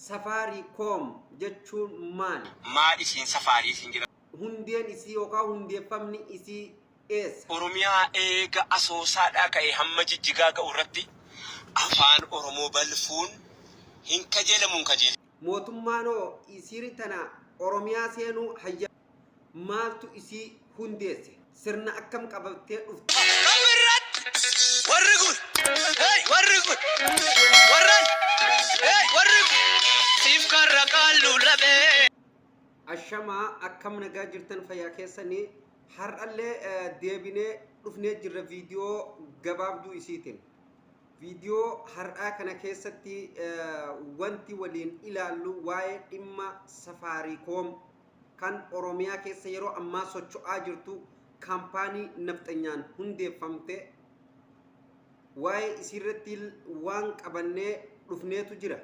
Safaariikoom jechuun maali? Maal isiin safaarii isin jedhan? Hundeen isii yookaan hundeeffamni isii eessa? Oromiyaa eega Asoosaadhaa ka'ee hamma Jijjigaa ga'u irratti Afaan Oromoo balfuun hin kajeelamu hin kajeelamu. Mootummaan hoo isiiri tana Oromiyaa seenuu hayya maaltu isii hundeesse? Sirna akkam qabattee dhufte? Kamirratti warri kun hey warri kun warran hey warri kun siif karra qaalluu labee. Ashamaa akkam nagaa jirtan fayyaa keessanii har'allee deebinee dhufnee jirra viidiyoo gabaabduu isiitiin. Viidiyoo har'aa kana keessatti wanti waliin ilaallu waa'ee dhimma Safaariikoom kan Oromiyaa keessa yeroo ammaa socho'aa jirtu kaampaanii nafxanyaan hundeeffamte waa'ee isiirratti waan qabannee dhufneetu jira.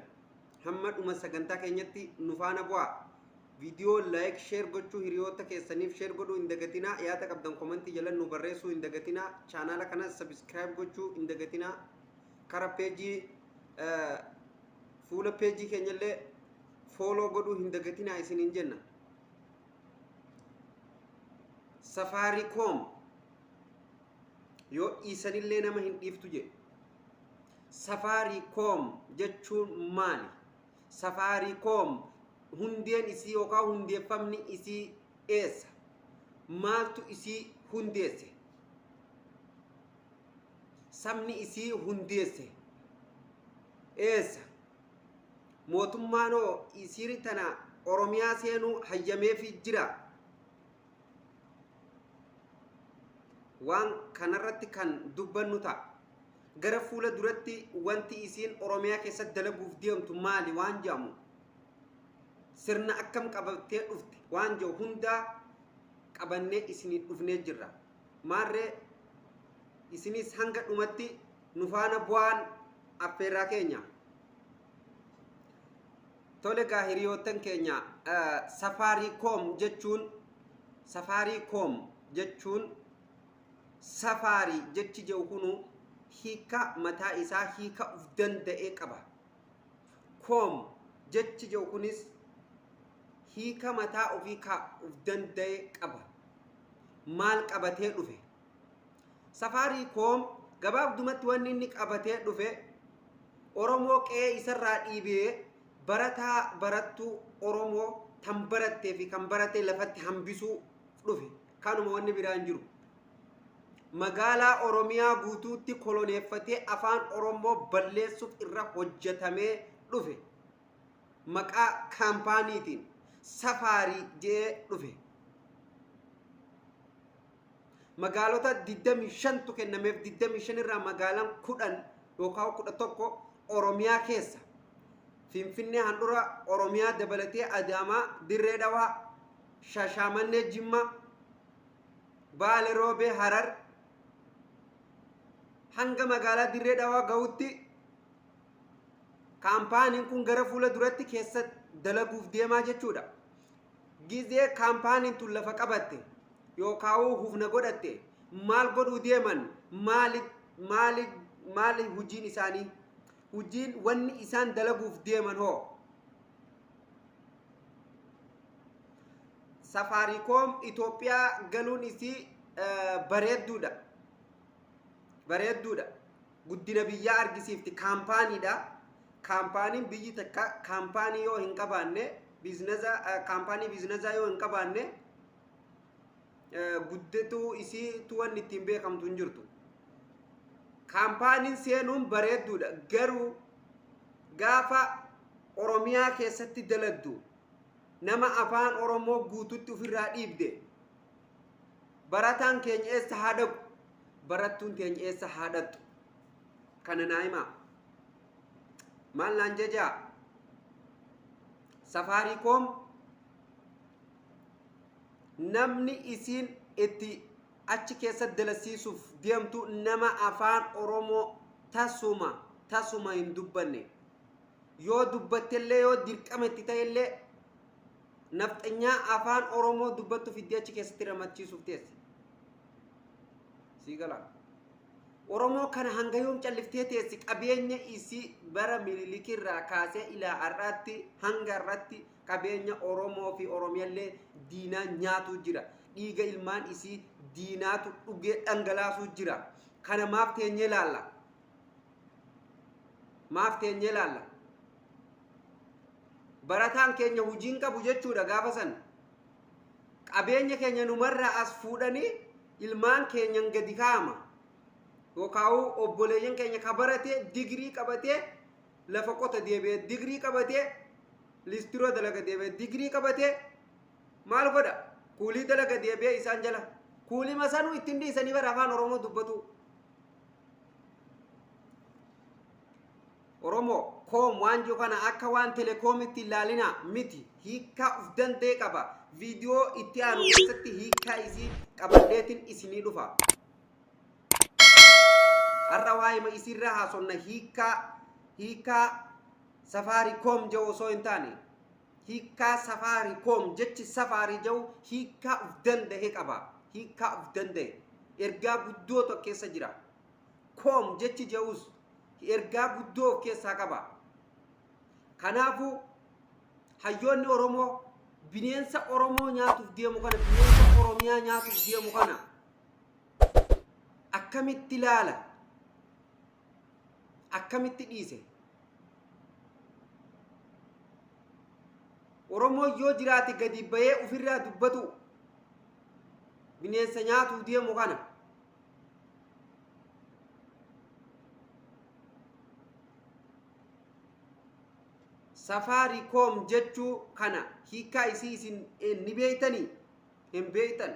Hamma dhuma sagantaa keenyatti nu faana bu'aa. Viidiyoo like share gochuu hiriyoota keessaniif share godhuu hin dagatinaa. Yaada qabdan komantii jala nu barreessuu hin dagatinaa. Chaanaala kanas subscribe gochuu hin dagatinaa. Kara peejii fuula peejii keenyallee follow godhuu hin dagatinaa isiniin jenna. Safaariikoom yoo dhiisanillee nama hin dhiiftu jedhe. Safaariikoom jechuun maali? Safaariikoom hundeen isii yookaan hundeeffamni isii eessa? Maaltu isii hundeesse? Sabni isii hundeesse eessa? Mootummaan hoo isiiri tana Oromiyaa seenuu hayyameefii jira? Waan kanarratti kan dubbannu ta'a. Gara fuula duratti wanti isiin Oromiyaa keessatti dalaguuf deemtu maali waan jedhamu sirna akkam qabattee dhufte waan jedhu hundaa qabannee isinii dhufnee jirra. Maarree isinis hanga dhumatti nu faana bu'aan affeerraa keenya. Tole gaa hiriyoottan keenya Safaariikoom jechuun Safaariikoom jechuun Safaarii jechi jedhu kunu hiika mataa isaa hiika uf danda'e qaba. Koom jechi jedhu kunis hiika mataa ofii ka uf danda'e qaba. Maal qabatee dhufe? Safaariikoom gabaabdumatti wanni inni qabatee dhufe Oromoo qe'ee isarraa dhiibee barataa barattuu Oromoo tan barattee fi kan barate lafatti hambisuu dhufe. Kanuma wanni biraa hin jiru. Magaalaa Oromiyaa guutuutti koloneeffatee afaan Oromoo balleessuuf irra hojjetamee dhufe. Maqaa kaampaaniitiin safaarii je'ee dhufe. Magaalota 25tu kennameef 25 irraa magaalaan 10 yookaan 11 Oromiyaa keessa. Finfinnee handhura Oromiyaa dabalatee Adaamaa, Dirree Dhawaa, Shashaamannee, Jimmaa, Baale Roobee, Harar hanga magaalaa Dirree Dhawaa gahutti kaampaaniin kun gara fuula duratti keessa dalaguuf deemaa jechuudha. Gizee kaampaaniin tun lafa qabatte yookaa'uu hufna godhatte maal godhuu deeman maali maali maali hujiin isaanii hujiin wanni isaan dalaguuf deeman hoo Safaariikoom Itoophiyaa galuun isii bareedduudha. Bareedduudha. Guddina biyyaa argisiifti. Kaampaaniidha. Kaampaaniin biyyi takka kaampaanii yoo hin qabaanne biizinasa kaampaanii biizinazaa yoo hin qabaanne guddatuu isiitu wanni ittiin beekamtu hin jirtu. Kaampaaniin seenuun bareedduudha. Garuu gaafa Oromiyaa keessatti daladdu nama afaan Oromoo guututti ofirraa dhiibde barataan keenya eessa haa dhaqu? Barattuun teenya eessa haa dhaqxu? Kana naa himaa. Maal naan jajaa? Safaariikoom namni isiin itti achi keessa dalasiisuuf deemtu nama afaan Oromoo tasuma tasuma hin dubbanne. Yoo dubbattellee yoo dirqama itti ta'ellee nafxanyaa afaan Oromoo dubbattu fiddee achi keessatti ramachiisuuf teessi. Sii galaa. Oromoo kana hanga yoom calliftee teessi? Qabeenya isii bara Minilikirraa kaasee ilaa har'aatti, hanga har'aatti qabeenya Oromoo fi Oromiyaallee diinaa nyaatu jira. Dhiiga ilmaan isii diinaatu dhugee dhangalaasuu jira. Kana maaf teenyee laalla? Maaf teenyee laalla? Barataan keenya hojiin qabu jechuudha gaafa san. Qabeenya keenya numarraa as fuudhanii ilmaan keenyan gadi kaa'ama. Yookaan obboleeyyan keenya ka barate digirii qabatee lafa qota deebi'ee, digirii qabatee listiroo dalaga deebi'ee, digirii qabatee maal godha, kuulii dalaga deebi'ee isaan jala kuulii masanuu ittiin dhiisanii bara afaan Oromoo dubbatu. Oromoo koom waan jiru kana akka waan telekoomitti ilaalina miti, hiikkaa uf danda'e qaba. Viidiyoo itti aanu keessatti hiikkaa isii qabadheetiin isinii dhufa. Har'a waa'ee isiirraa haasofna. Hiikkaa Safaariikoom jedhu osoo hin taane, hiikkaa Safaariikoom, jechi safaarii jedhu hiikkaa uf danda'e qaba. Hiikkaa uf danda'e ergaa guddoo tokko keessa jira. Koom jechi jedhus ergaa guddoo of keessaa qaba. Kanaafuu hayyoonni Oromoo bineensa Oromoo nyaatuuf deemu kana, bineensa Oromiyaa nyaatuuf deemu kana akkamitti ilaala? Akkamitti dhiise? Oromoo yoo jiraate gadi bahee ofirraa dubbatu bineensa nyaatuuf deemu kana. Safaariikoom jechuu kana hiikkaa isii isin ni beektanii? Hin beektan.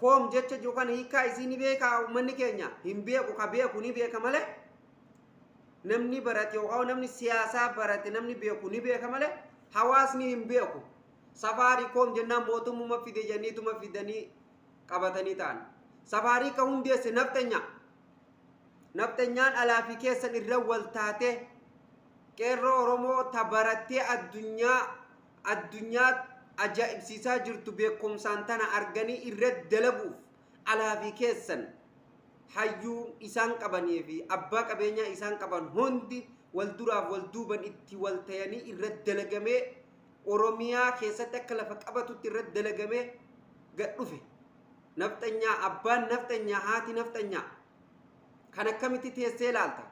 Koom jecha jiru kana hiikkaa isii ni beekaa uummanni keenya? Hin beeku. Ka beeku ni beeka malee, namni barate yookaan namni siyaasaa barate, namni beeku ni beeka malee hawaasni hin beeku. Safaariikoom jennaan mootummuma fide jenniituma fidanii qabatanii ta'an. Safaarii ka hundeesse nafxenya. Nafxenyaan alaa fi keessan irra wal taatee qeerroo Oromoo ta barattee addunyaa ajaa'ibsiisaa jirtu beekumsaan tana arganii irra dalaguuf alaa fi keessan hayyuu isaan qabanii fi abbaa qabeenyaa isaan qaban hundi wal duraaf wal duuban itti wal tayanii irra dalagamee Oromiyaa keessatti akka lafa qabatutti irra dalagamee gad dhufe. Nafxanyaa, abbaan nafxanyaa, haati nafxanyaa kan akkamitti teessee ilaalta?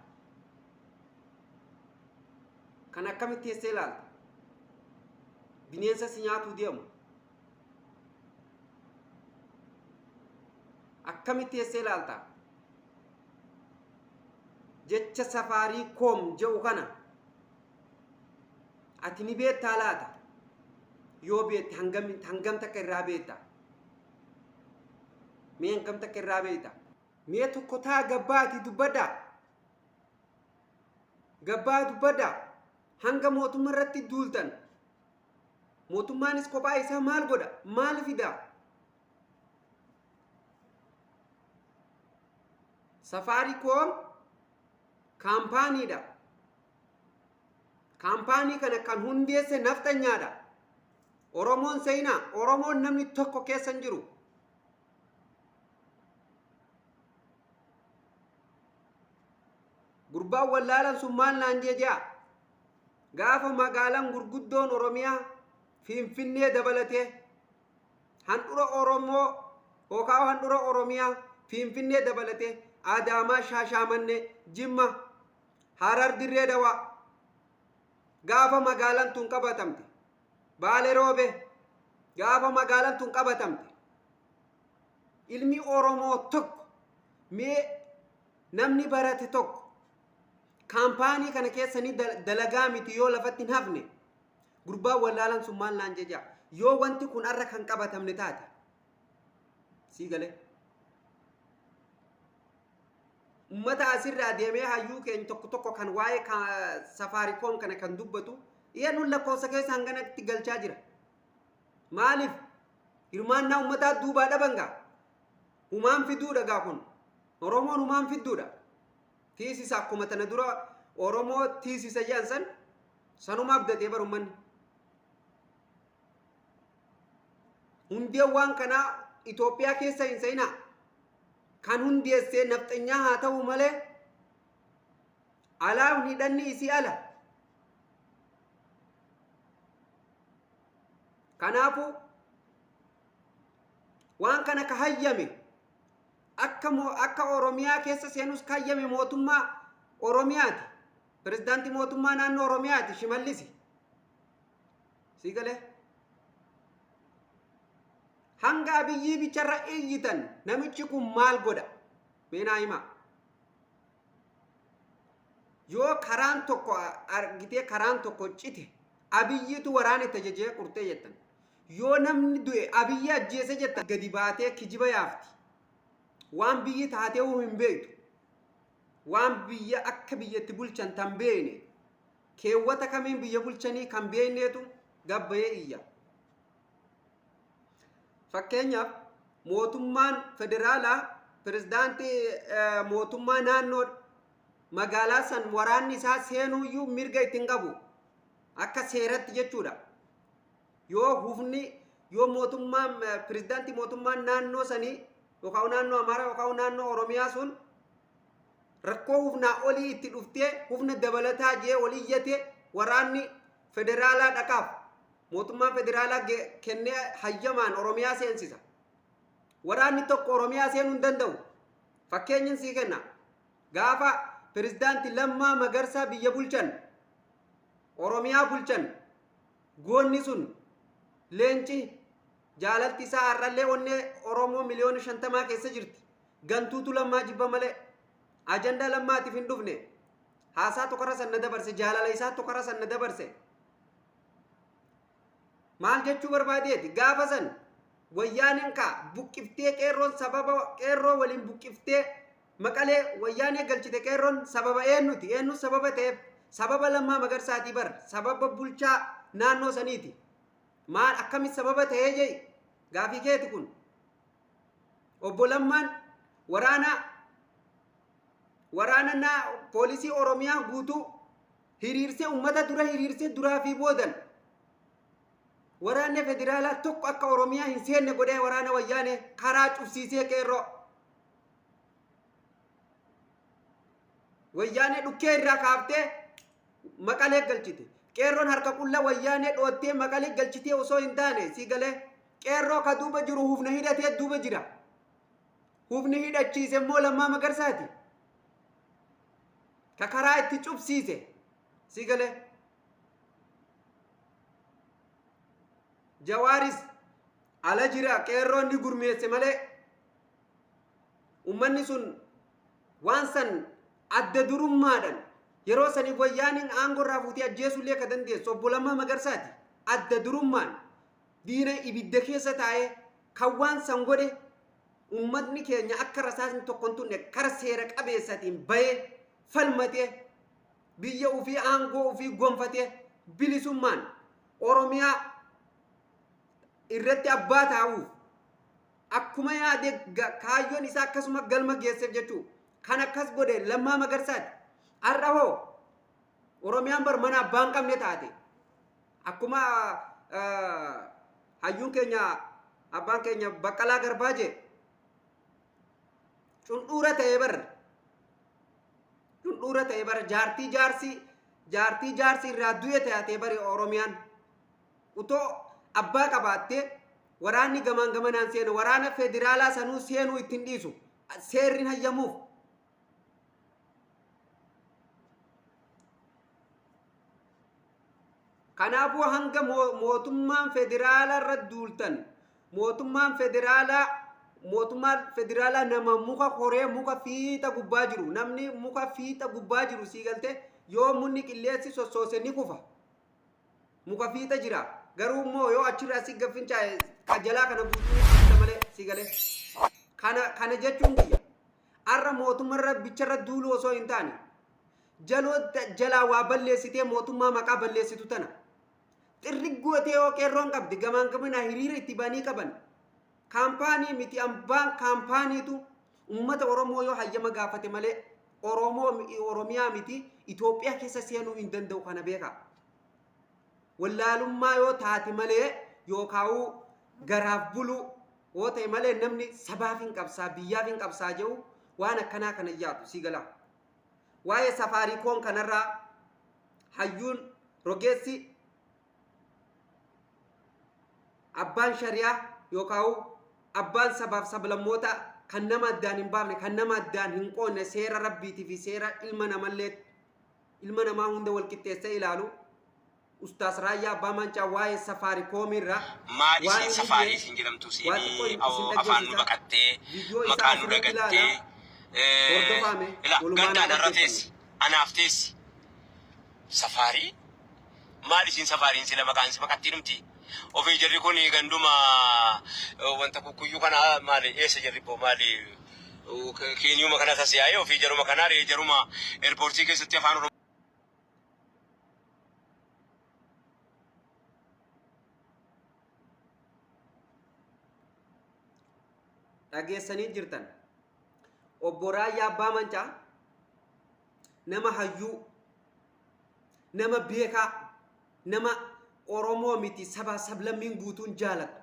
Kan akkamitti teessee ilaalta? Bineensa si nyaatuu deemu. Akkamitti teessee ilaalta? Jecha safaarii koom jedhu kana ati ni beektaa laata? Yoo beekte hangam takka irraa beekta? Mee hangam takka irraa beekta? Mee tokko taa gabbaati dubbadhaa. Gabbaa dubbadhaa. Hanga mootummaa irratti duultan. Mootummaanis kophaa isaa maal godha? Maal fida? Safaariikoom kaampaaniidha. Kaampaanii kana kan hundeesse nafxanyaadha. Oromoon seenaa Oromoon namni tokko keessa hin jiru. Gurbaan wallaalan sun maal naan jee jea? Gaafa magaalaan gurguddoon Oromiyaa Finfinnee dabalatee, handhura Oromoo yookaan handhura Oromiyaa Finfinnee dabalatee, Adaamaa, Shaashaamannee, Jimma, Harar, Dirree Dawaa, gaafa magaalaan tun qabatamte, Baale Roobe, gaafa magaalaan tun qabatamte, ilmi Oromoo tokko, mee namni barate tokko kaampaanii kana keessa ni dalagaa miti yoo lafatti hin hafne. Gurbaan wallaalaan sun maal naan jejaa? Yoo wanti kun arra kan qabatamne taate, sii galee, ummata asirraa deemee hayyuu keenya tokko tokko kan waa'ee safaarikoom kana kan dubbatu iyya nun lakkoofsa keessa hanganatti galchaa jira. Maaliif hirmaannaa ummataa duubaa dhaban gaa? Humaan fiduudha gaa kun. Oromoon humaan fidduudha. Tiisisa akkuma tana dura Oromoo tiisisa jedhan san sanuma abdatee bar ummanni. Hundeen waan kanaa Itoophiyaa keessa hin seenaa. Kan hundeessee nafxanyaa haa ta'u malee alaa hidhanni isii ala. Kanaafuu waan kana ka hayyame akka Oromiyaa keessa seenus ka hayyame mootummaa Oromiyaati. Pirezidaantii mootummaa naannoo Oromiyaati Shimallisi. Sii galee? Hanga Abiyyii bicharra iyyitan namichi kun maal godha? Mee naa himaa. Yoo karaan tokko argitee karaan tokko cite Abiyyiitu waraana itti ajajee qurxee jettan. Yoo namni du'e Abiyyi ajjeese jettan gadi baatee kijiba yaafti. Waan biyyi taateewu hin beektu. Waan biyya akka biyyatti bulchan tan beekne keewwata kamiin biyya bulchanii kan beekneetu gabbayee iyya. Fakkeenyaaf mootummaan federaalaa pirezidaantii mootummaa naannoo magaalaa san waraanni isaa seenuuyyuu mirga ittiin qabu akka seeratti jechuudha. Yoo hufni yoo mootummaan pirezidaantii mootummaan naannoo sanii yookaan naannoo Amaaraa yookaan naannoo Oromiyaa sun rakkoo hufnaa olii itti dhuftee hufna dabalataa jee ol iyyate waraanni federaalaa dhaqaaf mootummaan federaalaa kennee hayyamaan Oromiyaa seensisa. Waraanni tokko Oromiyaa seenuu hin danda'u. Fakkeenyin sii kenna. Gaafa pirezidaanti Lammaa Magarsaa biyya bulchan Oromiyaa bulchan goonni sun leenci jaalalti isaa har'allee onnee Oromoo miliyoona 50 keessa jirti. Gantuutu Lammaa jibba malee ajandaa Lammaatiif hin dhufne. Haasaa tokkorra san na dabarse, jaalala isaa tokkorra san na dabarse. Maal jechuu barbaadeeti? Gaafa san wayyaaneen kaa buqqiftee qeerroon sababa qeerroo waliin buqqiftee Maqalee wayyaanee galchite. Qeerroon sababa eenyuti? Eenyu sababa ta'eef? Sababa Lammaa Magarsaatii bar, sababa bulchaa naannoo saniiti. Maal akkamitti sababa ta'ee jee gaafii keeti kun. Obbo Lammaan waraana naa poolisii Oromiyaa guutuu hiriirsee, ummata dura hiriirsee, duraa fi boodan waraanni federaalaa tokko akka Oromiyaa hin seenne godhee, waraana wayyaanee karaa cufsiisee, qeerroo wayyaanee dhukkee irraa kaaftee Maqalee galchite. Qeerroon harka qulla wayyaanee dhoottee Maqalee galchitee osoo hin taane, si galee, qeerroo ka duuba jiru humna hidhatee duuba jira. Humni hidhachiise immoo Lammaa Magarsaati. Ka karaa itti cufsiise, si galee. Jawaaris ala jira, qeerroon ni gurmeesse malee ummanni sun waan san adda durummaadhaan yeroo saniif wayyaaniin aangoo irraa fuutee ajjeesullee ka dandeessu obbo Lammaa Magarsaati. Adda durummaan diina ibidda keessa taa'ee kan waan san godhe, ummatni keenya akka rasaasni tokko hin tunne kara seera qabeessatiin bahee falmatee biyya ofii aangoo ofii gonfatee bilisummaan Oromiyaa irratti abbaa taa'uuf akkuma yaade kaayyoon isaa akkasuma galma geesseef jechuu kan akkas godhe Lammaa Magarsaati. Har'a hoo Oromiyaan bar mana abbaa hin qabne taate. Akkuma hayyuun keenya, abbaan keenya Baqqalaa Garbaa jee, cundhuura ta'ee bar, cundhuura ta'ee bar, jaartii jaarsi irraa du'e taatee bari Oromiyaan. Utoo abbaa qabaattee waraanni gamaan gamanaan seenu, waraana federaalaa sanuu seenuu ittiin dhiisu, seerri hin hayyamuuf. Kanaafuu hanga mootummaan federaalaa irra duultan, mootummaan federaalaa nama muka koree muka fiixa gubbaa jiru, namni muka fiixa gubbaa jiru, sii galte, yoo munni qilleensi sossoose ni kufa. Muka fiixa jira. Garuu immoo yoo achirraa si gaffincaa'e qajalaa kana guutuu ni qabda malee, sii galee. Kana jechuun kiyya. Har'a mootummarra bicharra duuluu osoo hin taane, jaloo jalaa waa balleessitee mootummaa maqaa balleessitu tana xirri gootee yoo qeerroon qabdi gamaan gamanaa hiriira itti banii qaban, kaampaanii miti, ambaan kaampaaniitu ummata Oromoo yoo hayyama gaafate malee Oromoo Oromiyaa miti Itoophiyaa keessa seenuu hin danda'u, kana beekaa. Wallaalummaa yoo taate malee yookaan garaaf buluu. Woo ta'e malee namni sabaaf hin qabsaa biyyaaf hin qabsaa jedhu waan akkanaa kana yaadu sii galaa. Waa'ee safaariikoom kanarraa hayyuun rogeessi abbaan shari'aa yookaan abbaan sabaaf sablammoota kan nama addaan hin baafne kan nama addaan hin qoodne seera rabbiitii fi seera ilma namallee ilma namaa hunda wal qixxeessee ilaalu Ustaas Raayyaa Abbaa Mancaa waa'ee safaarikoomiirraa Maal waan isiin inni safaarii jee isin jedhamtu waan xiqqoo siinii isin afaan nu dhaggeessisa. baqattee Viidiyoo isaa maqaa nu asirratti dagattee ilaalaa hordofaame ila walumaan haa gandaan irra dhaggeeffannu. teessi anaaf teessi safaarii maal isiin safaariin sila maqaan si maqattii dhumti ofii jarri kun ganduma wanta kukkuyyuu kana maali eessa jarri boo maali keeniyuma kana tas yaa'ee ofii jaruma kanaa ree jaruma eerpoortii keessatti afaan oromoo Dhageessanii jirtan. Obbo Raayyaa Abbaa Mancaa nama hayyuu, nama beekaa, nama Oromoo miti sabaa sablammiin guutuun jaalatu.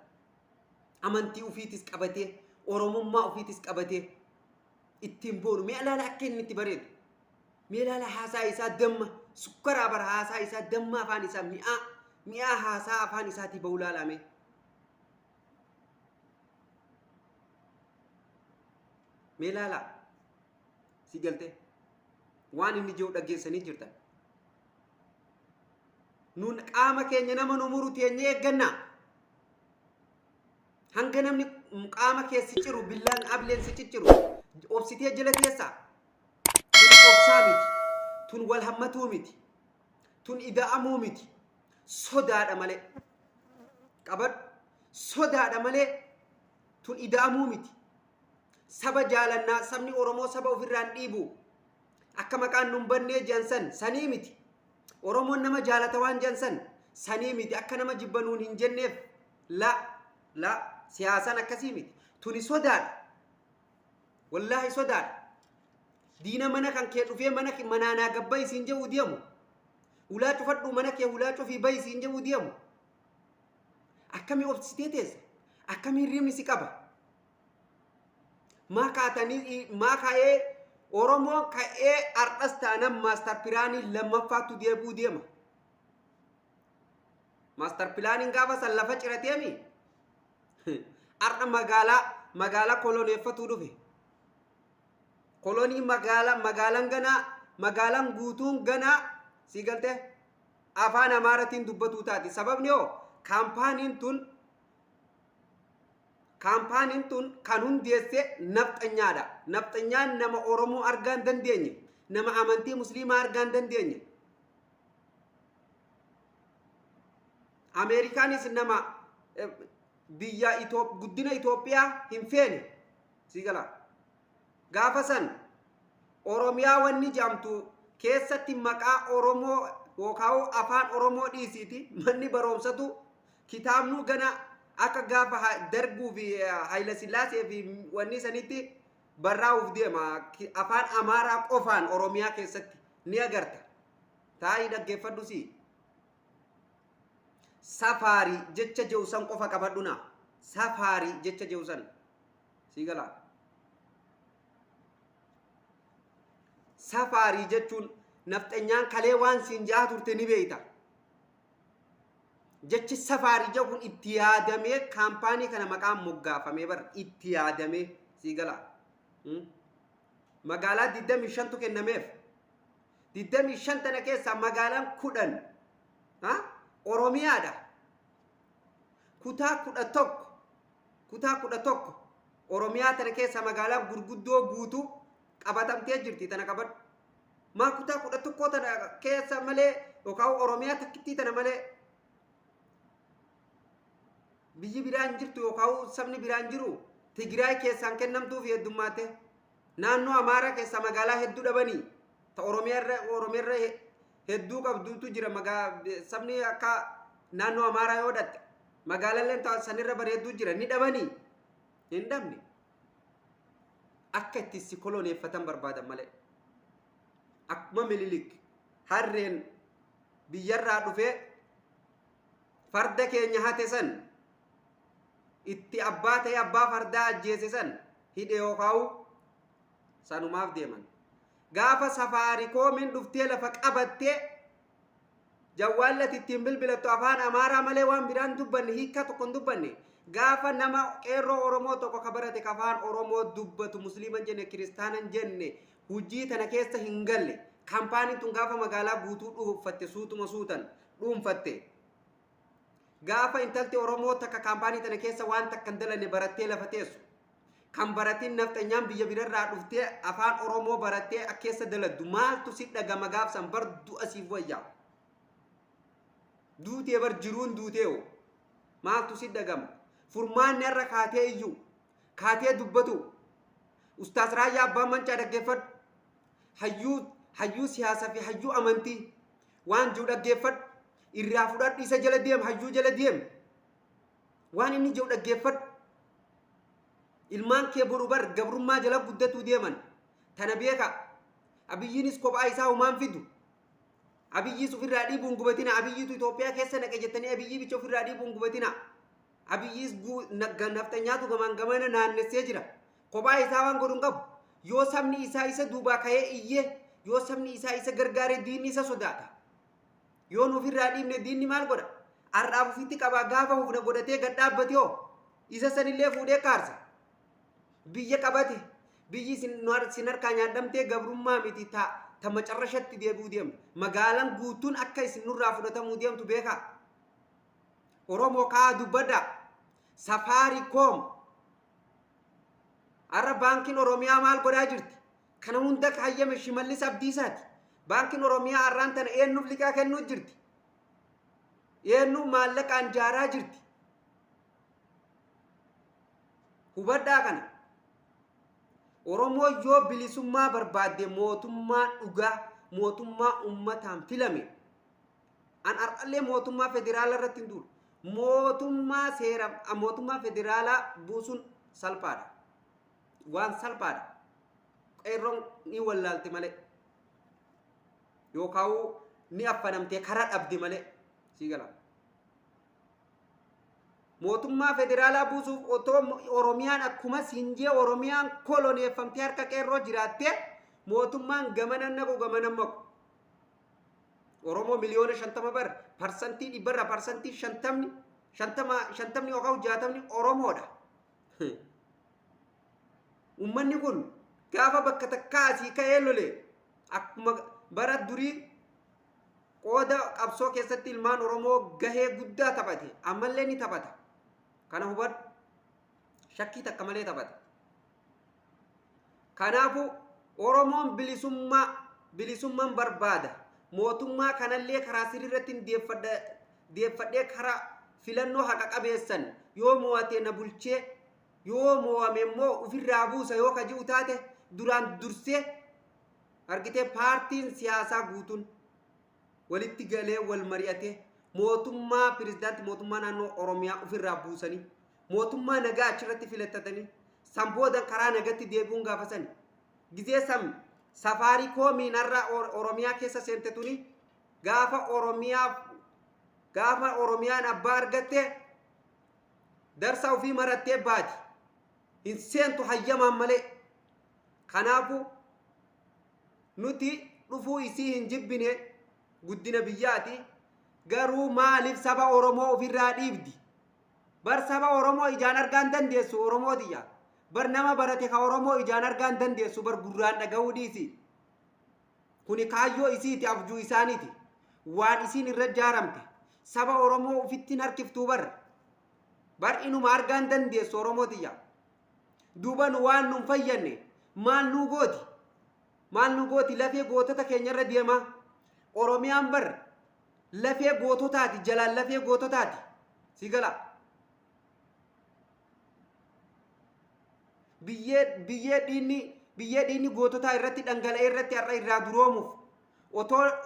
Amantii ofiitis qabatee, Oromummaa ofiitis qabatee ittiin boonu. Mee ilaala akka inni itti bareedu. Mee ilaala haasaa isaa damma, sukkaraa bara haasaa isaa damma afaan isaa mi'aa, mi'aa haasaa afaan isaatii bahu ilaalaa mee. Mee ilaalaa. Si galtee. Waan inni jiru dhaggeessanii jirtan. Nun qaama keenya nama nu muru teenyee eegganna. Hanga namni qaama kee si ciru billaan ableen si cicciru obsitee jala teessa. Tun obsaa miti. Tun wal hammatuu miti. Tun ida'amuu miti. Sodaadha malee. Qabadhu. Sodaadha malee tun ida'amuu miti. Saba jaalannaa sabni Oromoo saba ofirraa hin dhiibu. Akka maqaan nun bannee jedhan san sanii miti. Oromoon nama jaalata waan jedhan san sanii miti. Akka nama jibba nuun hin jenneef la la siyaasaan akkasii miti. Tuni sodaadha. Wallaahi sodaadha. Diina mana kan kee dhufee mana manaa naa gabbayi siin jedhu deemu. Hulaa cufadhu mana kee hulaa cufii bayi siin jedhu deemu. Akkamii obsitee teessa? Akkamii hirribni si qaba? Maa kaatanii maa ka'ee Oromoon ka'ee har'as taanan maastar pilaanii lammaffaattu deebi'uu deema. Maastar pilaaniin gaafa san lafa cirateemi har'a magaalaa magaalaa koloneeffatuu dhufe. Kolonii magaalaa magaalaan ganaa magaalaan guutuun ganaa sii galtee afaan Amaaratiin dubbatuu taati. Sababni hoo kaampaaniin tun Kaampaaniin tun kan hundeesse nafxanyaadha. Nafxanyaan nama Oromoo argaa hin dandeenye. Nama amantii Musliimaa argaa hin dandeenye. Ameerikaanis nama biyya guddina Itoophiyaa hin feene. Sii galaa. Gaafa san Oromiyaa wanni jedhamtu keessatti maqaa Oromoo yookaan afaan Oromoo dhiisiiti manni baroomsatu kitaabnuu gana akka gaafa Darguu fi Hayilasillaasee fi wanni sanitti barraa'uuf deema. Afaan Amaaraa qofaan Oromiyaa keessatti ni agarta. Taa'ii dhaggeeffadhu sii. Safaarii jecha jedhu san qofa qabadhu naa. Safaarii jecha jedhu san. Sii galaa. Safaarii jechuun nafxanyaan kalee waan siin ja'a turte ni beeyta. Jechi safaarii jedhu kun itti yaadamee kaampaanii kana maqaan moggaafamee bar itti yaadamee sii galaa. Magaalaa 25tu kennameef. 25 tana keessaa magaalaan 10 Oromiyaadha. Kutaa 11 kutaa 11 Oromiyaa tana keessa magaalaan gurguddoo guutuu qabatamtee jirti tana qabadhu. Maa kutaa 11 tana keessa malee yookaan Oromiyaa takkittii tana malee biyyi biraa hin jirtu yookaan sabni biraa hin jiru Tigraay keessaan kennamtuuf heddummaate naannoo Amaaraa keessaa magaalaa hedduu dhabanii ta Oromiyaa irra Oromiyaa irra hedduu qabduutu jira magaa sabni akka naannoo Amaaraa yoo dhatte magaalalleen ta sanirra bareedduu jira ni dhabanii hin dhabne akka itti si koloneeffatan barbaadan malee akkuma Mililik harreen biyyarraa dhufee farda keenya hate san Itti abbaa ta'e abbaa fardaa ajjeese san hidhe yookaan sanumaaf deeman. Gaafa Safaarikoomiin dhuftee lafa qabattee jawwaallati ittiin bilbilattu afaan Amaaraa malee waan biraan dubbanne, hiikkaa tokko hin dubbanne. Gaafa nama qeerroo Oromoo tokko ka barate ka afaan Oromoo dubbatu, musliiman jenne kiristaanan jenne, hujii tana keessa hin galle, kaampaaniin tun gaafa magaalaa guutuu dhuunfatte, suutuma suutan dhuunfatte. Gaafa intalti Oromoo takka kaampaanii tana keessa waan takka hin dalanne barattee lafa teessu, kan baratiin nafxanyaan biyya birarraa dhuftee afaan Oromoo barattee keessa daladdu, maaltu si dhagama gaafsan? Bar du'a siif wayyaa. Duutee bar, jiruun duuteewo, maaltu si dhagama? Furmaanni har'a kaatee iyyuu kaatee dubbatu, Ustaas Raayyaa Abbaa Mancaa dhaggeeffadhu, hayyuu hayyuu siyaasaa fi hayyuu amantii, waan jiru dhaggeeffadhu, irraa fudhadhu, isa jala deem, hayyuu jala deem, waan inni jiru dhaggeeffadhu. Ilmaan kee boru bar gabrummaa jala guddatuu deeman, tana beeka. Abiyyiinis kophaa isaa humaan fidu. Abiyyiis ofirraa dhiibuun gubatina. Abiyyiitu Itoophiyaa keessa naqe jettanii Abiyyii bicha ofirraa dhiibuun gubatina. Abiyyiis nafxanyaatu gamaan gamana naannessee jira. Kophaa isaa waan godhu hin qabu. Yoo sabni isaa isa duubaa ka'ee iyyee, yoo sabni isaa isa gargaaree, diinni isa sodaata. Yoo nu ofirraa dhiibne diinni maal godha? Har'aaf ofitti qabaa, gaafa humna godhatee gad dhaabbate hoo isa sanillee fuudhee kaarsa. Biyya qabate, biyyi isin harkaa nyaadhamtee gabrummaa miti ta ta macarrashatti deebi'uu deemtu. Magaalaan guutuun akka isin nurraa fudhatamuu deemtu beekaa. Oromoo kaa dubbadha. Safaariikoom. Har'a Baankiin Oromiyaa maal godhaa jirti? Kana hunda hayyame Shimallis Abdiisaati. Baankiin Oromiyaa har'aan tana eenyuuf liqaa kennuu jirti? Eenyu maallaqaan jaaraa jirti? Hubadhaa kana. Oromoo yoo bilisummaa barbaadde, mootummaa dhugaa, mootummaa uummataan filame, an har'allee mootummaa federaalaa irratti hin duulu. Mootummaa seera mootummaa federaalaa buusuun salphaadha. Waan salphaadha. Qeerroon ni wallaalti malee. Yookaan ni affanamtee karaa dhabdi malee. Sii gala. Mootummaa federaalaa buusuuf otoo Oromiyaan akkuma siinjee Oromiyaan koloneeffamtee harka qeerroo jiraattee, mootummaan gamana naqu gamana maqu. Oromoo 50 miliyoona bar, 100%rraa 50%, 50 yookaan 60ni Oromoodha. Uummanni kun gaafa bakka takkaa asii ka'ee lole, akkuma bara durii qooda qabsoo keessatti ilmaan Oromoo gahee guddaa taphate, ammallee ni taphata. Kana hubadhu. Shakkii takka malee taphata. Kanaafuu Oromoon bilisummaa bilisummaan barbaada. Mootummaa kanallee karaa sirrii irratti deeffadhee, karaa filannoo haqa qabeessan yoo mo'ate na bulchee, yoo mo'ame immoo ofirraa buusa yoo ka ji'u taate, duraan dursee argitee paartiin siyaasaa guutuun walitti galee wal mari'atee mootummaa pirezidaantii mootummaa naannoo Oromiyaa ofirraa buusanii mootummaa nagaa achirratti filatatanii, san booda karaa nagatti deebi'uun gaafasan gizee san Safaarikoomiin har'a Oromiyaa keessa seente tuni gaafa Oromiyaa, gaafa Oromiyaan abbaa argatte, darsa ofii marattee baati. Hin seentu hayyamaan malee. Kanaafuu nuti dhufuu isii hin jibbine, guddina biyyaati. Garuu maaliif saba Oromoo ofirraa dhiibdi? Bar saba Oromoo ijaan argaa hin dandeessu, Oromootiyya. Bar nama barate ka Oromoo ijaan argaa hin dandeessu, bar gurraan dhaga'uu dhiisi. Kuni kaayyoo isiiti, abjuu isaaniiti. Waan isiin irra jaaramte. Saba Oromoo ofittiin harkiftuu bar. Bar inuma argaa hin dandeessu, Oromootiyya. Duuba nu waan nun fayyanne maal nuu gooti? Maal nu gooti? Lafee gootota keenyarra deemaa? Oromiyaan bar lafee goototaati, jalaan lafee goototaati. Si gala. Biyyee dhiinni goototaa irratti dhangala'ee irratti har'a irraa duroomuuf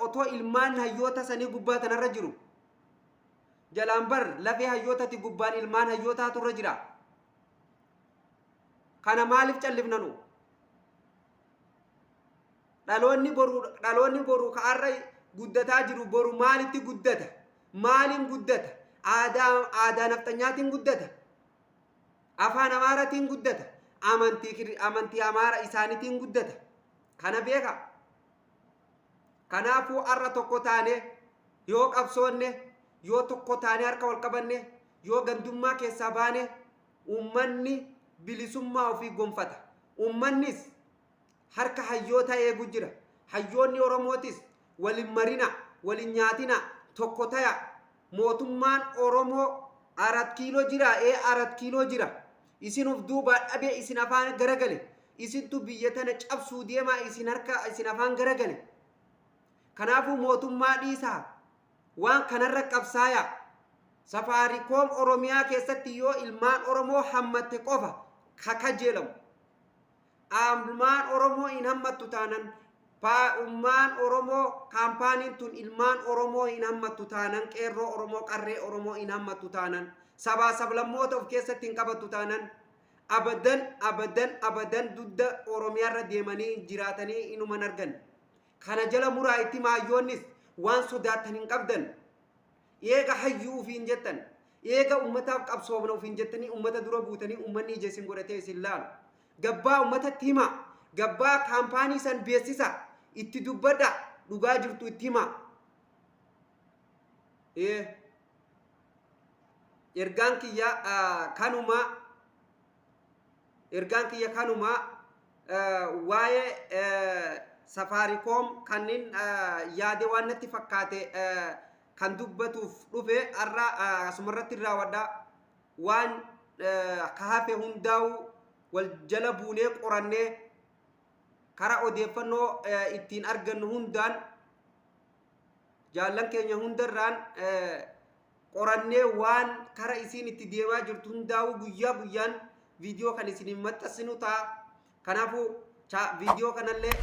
otoo ilmaan hayyoota sanii gubbaa tanarra jiru, jalaan bar lafee hayyootati, gubbaan ilmaan hayyootaatu irra jira. Kana maaliif callifna nu? Dhaloonni boru ka'arra guddataa jiru boru maalitti guddata? Maaliin guddata? Aadaa nafxanyaatiin guddata. Afaan Amaaratiin guddata. Amantii Amaara isaaniitiin guddata. Kana beeka. Kanaafuu har'a tokko taane yoo qabsoonne, yoo tokko taane harka wal qabanne, yoo gandummaa keessaa baane, ummanni bilisummaa ofii gonfata. Ummannis harka hayyoota eegu jira. Hayyoonni Oromootis walin marina, walin nyaatina, tokko taya. Mootummaan Oromoo Arat Kiiloo jira, ee Arat Kiiloo jira. Isin of duubaa dhabee isin afaan garagale. Isintu biyya tana cabsuu deemaa, isin harka isin afaan garagale. Kanaafuu mootummaa dhiisaa, waan kanarra qabsaaya. Safaarikoom Oromiyaa keessatti yoo ilmaan Oromoo hammatte qofa kakajeelamu. Ilmaan Oromoo hin hammattu taanan, ummaan Oromoo kaampaaniin tun ilmaan Oromoo hin hammattu taanan, qeerroo Oromoo, qarree Oromoo hin hammattu taanan, sabaa sablammoota of keessatti hin qabattu taanan, abadan abadan abadan dugda Oromiyaarra deemanii jiraatanii inuman argan. Kana jala muraa itti maayyoonnis waan sodaattan hin qabdan. Eega hayyuu ufiin jettan, eega ummataaf qabsoofna ufiin jettanii ummata dura buutanii ummanni ija isin godhatee isin laalu. Gabbaa ummatatti hima. Gabbaa kaampaanii san beeksisa. Itti dubbadha. Dhugaa jirtu itti hima. Ergaan kiyya kanuma, ergaan kiyya kanuma. Waa'ee Safaarikoom kanneen yaade waan natti fakkaate kan dubbatuuf dhufe har'a asumarratti raawwadha. Waan ka hafe hundaa'u wal jala buunee qorannee karaa odeeffannoo ittiin argannu hundaan, jaallan keenya hundarraan qorannee, waan kara isiin itti deemaa jirtu hundaa'u guyyaa guyyaan viidiyoo kan isin maxxansinu ta'a. Kanaafuu viidiyoo kanallee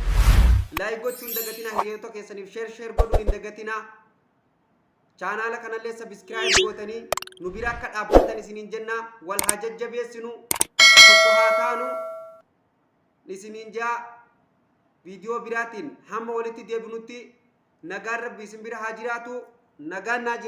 like gochuu hin dagatinaa, hiriyoota keessaniif share share godhuu hin dagatinaa. Chaanaala kanallee subscribe gootanii nu bira akka dhaabbattan isiniin jennaa. Wal haa jajjabeessinu, tokko haa taanu isiniin jaa. Viidiyoo biraatiin hamma walitti deebinutti nagaan Rabbi isin bira haa jiraatu. Nagaan naa jira.